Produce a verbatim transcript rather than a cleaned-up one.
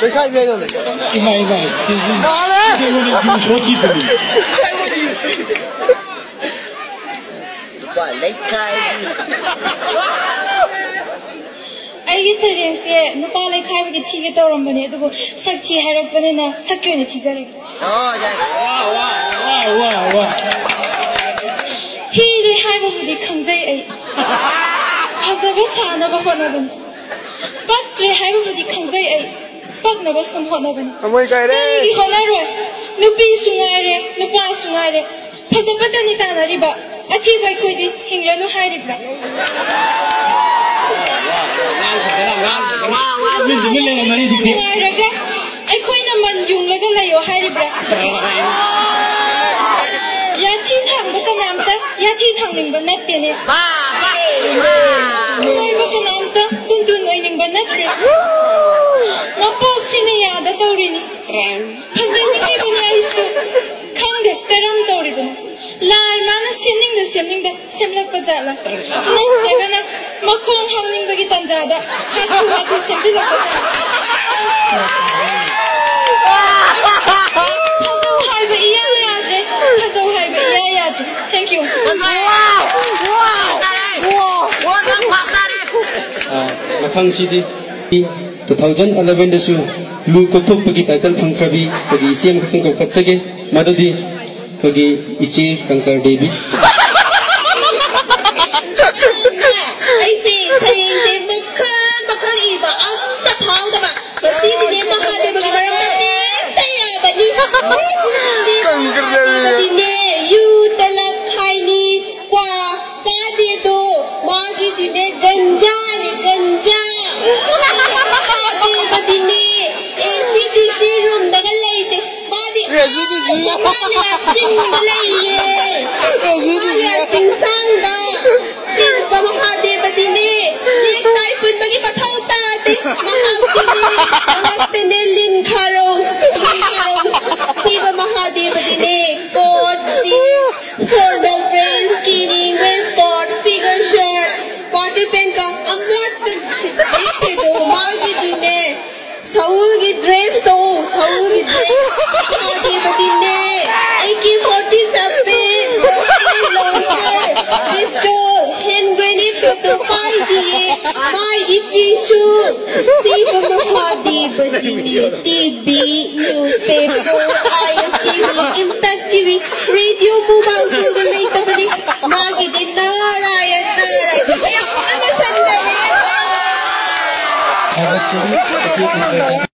ꯂꯩꯈꯥꯏꯕꯤ ꯍꯥꯏꯗꯧꯅꯦ꯫ ꯏꯃꯥ, ꯏꯃꯥ, ꯁꯤ, ꯁꯤ, ꯅꯥꯔꯦ! ꯁꯤ ꯑꯩꯉꯣꯟꯗ ꯌꯨ ꯁꯣꯛꯈꯤꯕꯅꯤ꯫ ꯅꯨꯄꯥ ꯂꯩꯈꯥꯏꯕꯤ꯫ ꯑꯩꯒꯤ ꯁꯩꯔꯦꯡꯁꯦ ꯅꯨꯄꯥ ꯂꯩꯈꯥꯏꯕꯒꯤ ꯊꯤꯒꯦ ꯇꯧꯔꯝꯕꯅꯦ, ꯑꯗꯨꯕꯨ ꯁꯛ ꯊꯤ ꯍꯥꯏꯔꯛꯄꯅꯤꯅ ꯁꯛꯀꯤ ꯑꯣꯏꯅ ꯊꯤꯖꯔꯒꯦ꯫ ꯋꯥ, ꯋꯥ, ꯋꯥ, ꯋꯥ, ꯋꯥ꯫ ꯊꯤꯔꯦ ꯍꯥꯏꯕꯕꯨꯗꯤ ꯈꯪꯖꯩ ꯑꯩ, ꯐꯖꯕ ꯁꯥꯅꯕ ꯍꯣꯠꯅꯕꯅꯤ꯫ ꯄꯛꯇ꯭ꯔꯦ ꯍꯥꯏꯕꯕꯨꯗꯤ ꯈꯪꯖꯩ ꯑꯩ, ꯄꯛꯅꯕ ꯁꯨꯝ ꯍꯣꯠꯅꯕꯅꯤ꯫ ꯊꯃꯣꯏ ꯀꯥꯏꯔꯦ꯫ ꯀꯔꯤꯒꯤ ꯍꯣꯠꯅꯔꯣꯏ? ꯅꯨꯄꯤꯁꯨ ꯉꯥꯏꯔꯦ, ꯅꯨꯄꯥꯁꯨ ꯉꯥꯏꯔꯦ, ꯐꯖꯕꯇꯅꯤ ꯇꯥꯟꯅꯔꯤꯕ꯫ ꯑꯊꯤꯕ ꯑꯩꯈꯣꯏꯗꯤ ꯍꯤꯡꯂꯅꯨ ꯍꯥꯏꯔꯤꯕ꯭ꯔꯥ? ꯇꯨꯃꯤꯟ ꯇꯨꯃꯤꯟ ꯂꯩꯔꯝꯃꯅꯤ ꯍꯧꯖꯤꯛꯇꯤ꯫ ꯅꯨꯡꯉꯥꯏꯔꯒ ꯑꯩꯈꯣꯏꯅ ꯃꯟ ꯌꯨꯡꯂꯒ ꯂꯩꯌꯣ ꯍꯥꯏꯔꯤꯕ꯭ꯔꯥ? ꯌꯥꯊꯤ ꯊꯥꯡꯕ ꯀꯅꯥꯝꯇ ꯌꯥꯊꯤ ꯊꯥꯡꯅꯤꯡꯕ ꯅꯠꯇꯦꯅꯦ꯫ ꯀꯣꯏꯕ ꯀꯅꯥꯝꯇ ꯇꯨꯟ ꯇꯨꯟ ꯑꯣꯏꯅꯤꯡꯕ ꯅꯠꯇꯦ꯫ ꯃꯄꯣꯛꯁꯤꯅ ꯌꯥꯗ ꯇꯧꯔꯤꯅꯤ꯫ ꯐꯖꯅꯤꯡꯉꯤꯕꯅꯤ ꯑꯩꯁꯨ꯫ ꯈꯪꯗꯦ ꯀꯔꯝ ꯇꯧꯔꯤꯕꯅꯣ꯫ ꯂꯥꯏ ꯃꯥꯅ ꯁꯦꯝꯅꯤꯡꯗ ꯁꯦꯝꯅꯤꯡꯗ ꯁꯦꯝꯂꯛꯄ ꯖꯥꯠꯂ? ꯅꯠꯇ꯭ꯔꯒꯅ ꯃꯈꯣꯡ ꯍꯥꯡꯅꯤꯡꯕꯒꯤ ꯇꯥꯟꯖꯥꯗ ꯍꯥꯊꯨ ꯍꯥꯊꯨ ꯁꯦꯝꯖꯤꯜꯂꯛꯄ ꯖꯥꯠꯂ? ꯐꯖꯧ ꯍꯥꯏꯕ ꯏꯌꯥ ꯌꯥꯗ꯭ꯔꯦ꯫ ꯐꯖꯧ ꯍꯥꯏꯕ ꯏꯌꯥ ꯌꯥꯗ꯭ꯔꯦ꯫ Thank you꯫ ꯑꯥ, ꯃꯊꯪꯁꯤꯗꯤ ꯇꯨ ꯊꯥꯎꯖꯟ ꯑꯦꯂꯚꯦꯟꯗꯁꯨ ꯂꯨ ꯀꯣꯛꯊꯣꯛꯄꯒꯤ ꯇꯥꯏꯇꯜ ꯐꯪꯈ꯭ꯔꯕꯤ ꯑꯩꯈꯣꯏꯒꯤ ꯏꯆꯦ ꯑꯃꯈꯛꯇꯪ ꯀꯧꯈꯠꯆꯒꯦ꯫ ꯃꯗꯨꯗꯤ ꯑꯩꯈꯣꯏꯒꯤ ꯏꯆꯦ ꯀꯪꯀꯔ ꯗꯦꯕꯤ꯫ ꯑꯩꯁꯦ ꯁꯩꯔꯦꯡꯁꯦ ꯃꯈꯜ ꯃꯈꯜ ꯏꯕ ꯑꯝꯇ ꯐꯥꯎꯗꯕ꯫ ꯉꯁꯤꯗꯤꯅꯦ ꯃꯍꯥꯗꯦꯕꯒꯤ ꯃꯔꯝꯗ ꯍꯦꯛꯇ ꯏꯔꯛꯑꯕꯅꯤ꯫ ꯀꯪꯀꯔ ꯗꯦꯕꯤ꯫ ꯃꯍꯥꯗꯦꯕꯗꯤꯅꯦ ꯌꯨ ꯇꯂꯛ ꯈꯥꯏꯅꯤ, ꯀ꯭ꯋꯥ ꯆꯥꯗꯦꯗꯣ, ꯃꯥꯒꯤꯗꯤꯅꯦ ꯒꯟꯖꯥꯅꯦ, ꯒꯟꯖꯥ꯫ ꯃꯍꯥꯗꯦꯕꯗꯤꯅꯦ ꯑꯦ ꯁꯤ ꯗꯤ ꯁꯤ ꯔꯨꯝꯗꯒ ꯂꯩꯇꯦ꯫ ꯃꯥꯗꯤ ꯑꯦ ꯁꯤ ꯗꯤ ꯁꯤ꯫ ꯑꯥ ꯃꯈꯥꯗ ꯆꯤꯡꯗ ꯂꯩꯌꯦ꯫ ꯑꯦ ꯁꯤ ꯗꯤ ꯁꯤ꯫ ꯃꯥꯗꯤ ꯑꯥ ꯆꯤꯡꯁꯥꯡꯗ꯫ ꯁꯤꯕ ꯃꯍꯥꯗꯦꯕꯗꯤꯅꯦ ꯅꯦꯛ ꯇꯥꯏ ꯄꯨꯟꯕꯒꯤ ꯃꯊꯧ ꯇꯥꯗꯦ꯫ ꯃꯍꯥꯛꯇꯤꯅꯦ ꯃꯉꯛꯇꯅꯦ ꯂꯤꯟ ꯈꯥꯔꯣꯡ, ꯂꯤꯟ ꯈꯥꯔꯣꯡ꯫ ꯁꯤꯕ ꯃꯍꯥꯗꯦꯕꯗꯤꯅꯦ coat, jeans, formal pant, skinny, waistcoat, figure shirt, water ꯄꯦꯟꯀ ꯑꯃꯠꯇ ꯂꯤꯠꯇꯦꯗꯣ꯫ ꯃꯥꯒꯤꯗꯤꯅꯦ ꯁꯎꯜꯒꯤ ꯗ꯭ꯔꯦꯁꯇꯣ, ꯁꯎꯜꯒꯤ ꯗ꯭ꯔꯦꯁ ꯊꯥꯈꯤꯕꯗꯤꯅꯦ, A K forty seven, rocket launcher, pistol, hand ꯒ꯭ꯔꯦꯅꯦꯗꯀꯗꯣ ꯄꯥꯏꯈꯤꯌꯦ꯫ ꯃꯥꯒꯤ ꯆꯤꯁꯨ ꯁꯤꯕ ꯃꯐꯥꯗꯤꯕꯗꯤꯅꯦ, T V, newspaper, I S T V, impact T V, radio ꯃꯨꯃꯥꯡ ꯈꯨꯜꯗ ꯂꯩꯇꯕꯅꯤ꯫ ꯃꯥꯒꯤꯗꯤ ꯅꯥꯔꯥꯌ, ꯅꯥꯔꯥꯌ꯫ ꯌꯥꯝ ꯋꯥꯅ ꯁꯟꯗꯔꯦ꯫